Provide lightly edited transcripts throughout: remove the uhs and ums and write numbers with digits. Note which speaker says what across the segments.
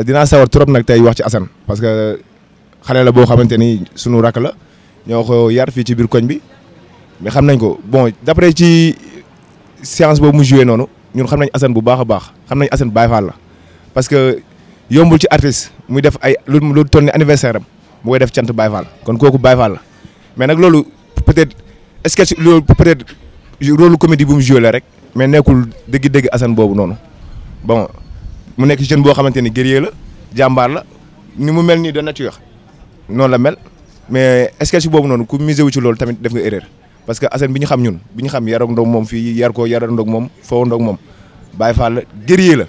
Speaker 1: dinaa sawar trop nag tey wax ci Assane parce que xale la boo xamante ni sunu rakk la ñoo ko yar fii ci biir koñ bi mais xam nañ ko bon d'après ci séance boobu mu joué noonu ñun xam nañ Assane bu baax a baax xam nañ Assane Baye Fall la parce que yombul ci artiste muy def ay lu toll ni anniversaire am mu koy def cant Baye Fall kon kooku Baye Fall la mais nag loolu peut-être sketch loolu peut-être rôle comédie bu mu joué la rek mais nekkul dëgg-dëgg Assane boobu noonu bon mu nekk jeune boo xamante ni guerrier la jàmbaar la ni mu mel nii de nature noonu la mel mais sketch boobu noonu ku misé wu ci loolu tamit def nga erreur parce que Assane bi ñu xam ñun bi ñu xam yarandoog moom fii yar ko yarandoog moom fowandoog moom Baye Fall la guerrier la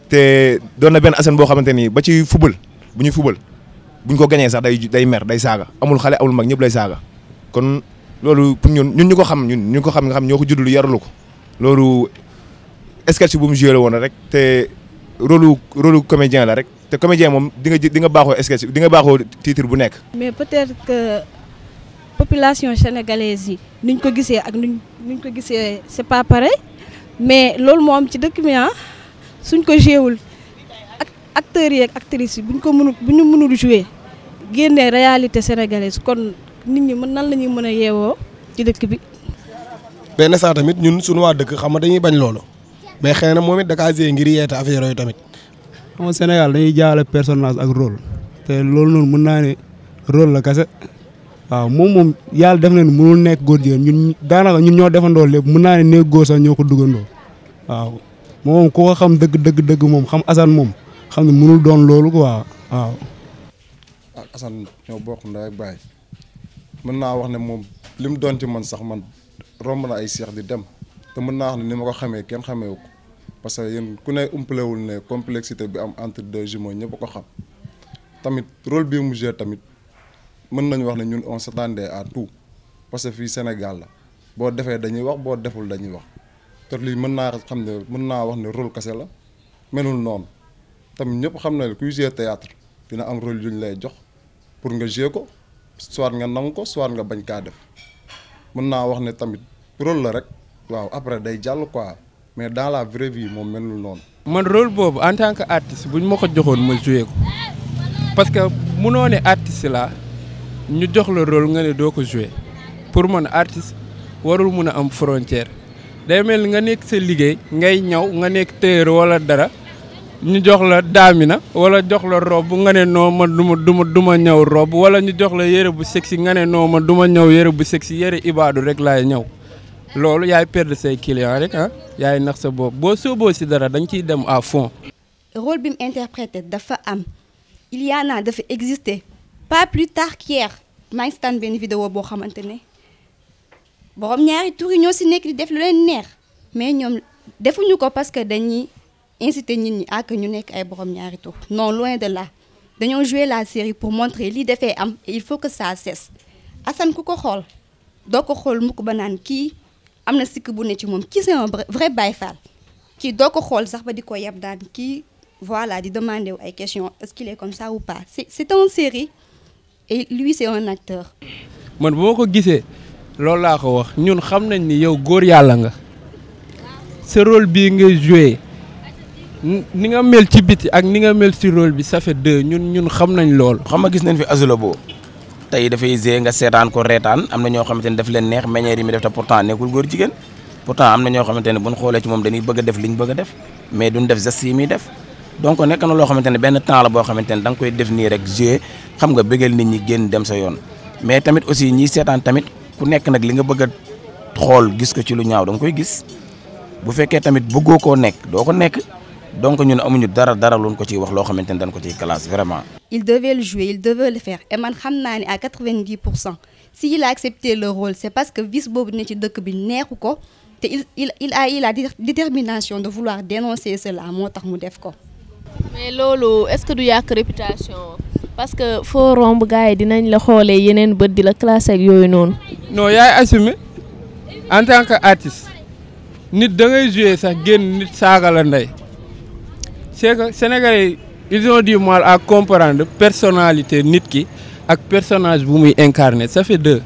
Speaker 1: te doon na benn Assane boo xamante ni ba ci football bu ñuy football bu ñu ko gañee sax day mer day saaga amul xale amul mag ñëpp lay saaga kon loolu pour ñun ñu ko xam ñun ñu ko xam nga xam ñoo ko juddul yarulu ko loolu sketch bu mu joué la woon rek te rôle comédien la rek te comédien moom di nga baaxoo sketch di nga baaxoo titre bu nekk.
Speaker 2: mais peut-être que population sénégalaise yi niñ ko gisee ak niñ ko gisee c'est pas pareil mais loolu moo am ci dëkk mi suñ ko jouéwul ak acteurs yi ak actrices yi bu ñu mënul jouer génnee réalité sénégalaise kon nit ñi nan la ñuy mën a yeewoo ci dëkk bi.
Speaker 3: benn saa tamit ñun suñu waa dëkk xam nga dañuy bañ loolu mais xëy na moom it da kaa gisee ngir yeete affaire yooyu tamit.
Speaker 4: xam nga Sénégal dañuy jaawale personnage ak rôle te loolu noonu mën naa ne rôle la kese waaw moom yàlla def na ni mënul nekk góor jigéen ñun daanaka ñun ñoo defandoo lépp mën naa ne nekk góor sax ñoo ko duggandoo waaw moom ku ko xam dëgg moom xam Assane moom xam ne mënul doon loolu quoi waaw.
Speaker 5: ak Assane ñoo bokk ndey ak baay mën naa wax ne moom li mu doon ci man sax man romb na ay seex di dem te mën naa wax ne ni ma ko xamee kenn xamee ko parce que yéen ku ne umpalewul ne complexité bi am entre deux jumeaux ñëpp ko xam tamit rôle bii mu joué tamit mën nañu wax ne ñun on s'attendait à tout parce que fii Sénégal la boo defee dañuy wax boo deful dañuy wax te lii mën naa wax ne rôle kese la melul noonu tamit ñëpp xam na ne kuy joué théâtre dina am rôle yu ñu lay jox pour nga joué ko soit nga nangu ko soit nga bañ kaa def mën naa wax ne tamit rôle la rek waaw après day jàll quoi mais dans la vraie vie moom melul noonu.
Speaker 6: man rôle boobu en tant que artiste bu ñu ma ko joxoon ma joué ko parce que munoo ne artiste la ñu jox la rôle nga ne doo ko joué pour man artiste warul mun a am frontière day mel nga nekk sa liggéey ngay ñaw nga nekk tailleur wala dara ñu jox la daamina wala jox la robe nga ne non man du ma ñaw robe wala ñu jox la yére bu sexy nga ne non man du ma ñaw yére bu sexy yére ibaadu rek laay ñaw loolu yaay perdre say clients rek yaay nax sa bopp boo sooboo si dara dañ ciy dem à fond.
Speaker 7: rôle bi mu interprété dafa am il y en a dafa exister pas plus tard qu'hier maa ngi seetaan benn vidéo boo xamante ne borom ñaari tur yi ñoo si nekk di def lu leen neex mais ñoom defuñu ko parce que dañuy inciter nit ñi ak ñu nekk ay borom ñaari tur non loin de là dañoo jouer la série pour montrer lii dafay am et il faut que ça cesse Assane ku ko xool doo ko xool mukk ba naan kii am na sikk bu ne ci moom kii c'est un vrai Baye Fall kii doo ko xool sax ba di ko yeb daan kii voilà di demander ay questions est-ce qu'il est comme ça ou pas c'est une série et lui c'est un acteur.
Speaker 6: man bu ma ko gisee loolu laa ko wax ñun xam nañ ni yow góor yàlla nga sa rôle bii nga joué ni nga mel ci biti ak ni nga mel ci rôle bi ça fait deux ñun xam nañ loolu.
Speaker 8: xam nga gis nañ fi Azula Bo tey dafay zee nga seetaan ko reetaan am na ñoo xamante ne daf leen neex meññeer yi mi def te pourtant nekkul góor jigéen pourtant am na ñoo xamante ne buñ xoolee ci moom dañuy bëgg a def li ñu bëgg a def mais duñ def geste yi muy def donc nekk na loo xamante ne benn temps la boo xamante ne da nga koy def nii rek jouer xam nga bëggal nit ñi génn dem sa yoon mais tamit aussi ñiy seetaan tamit ku nekk nag li nga bëgg a xool gis ko ci lu ñaaw da nga koy gis bu fekkee tamit bëggoo koo nekk doo ko nekk donc ñun amuñu dara luñ ko ciy wax loo xamante ne dañ ko ciy classe vraiment.
Speaker 7: il devait le jouer il devait le faire et man xam naa ne à 90% s'il a accepté le rôle c'est parce que vice boobu ne ci dëkk bi neexu ko te il a la détermination de vouloir dénoncer cela moo tax mu def ko.
Speaker 9: mais loolu est-ce que du yàq réputation parce que foo romb gars yi dinañ la xoolee yeneen bët di la classé ak yooyu noonu.
Speaker 6: non yaay assumer en tant que artiste nit da ngay jouer sax génn nit saaga la ndey c'est que Sénégalais ils ont du mal à comprendre personnalité nit ki ak personnage bu muy incarner ça fait deux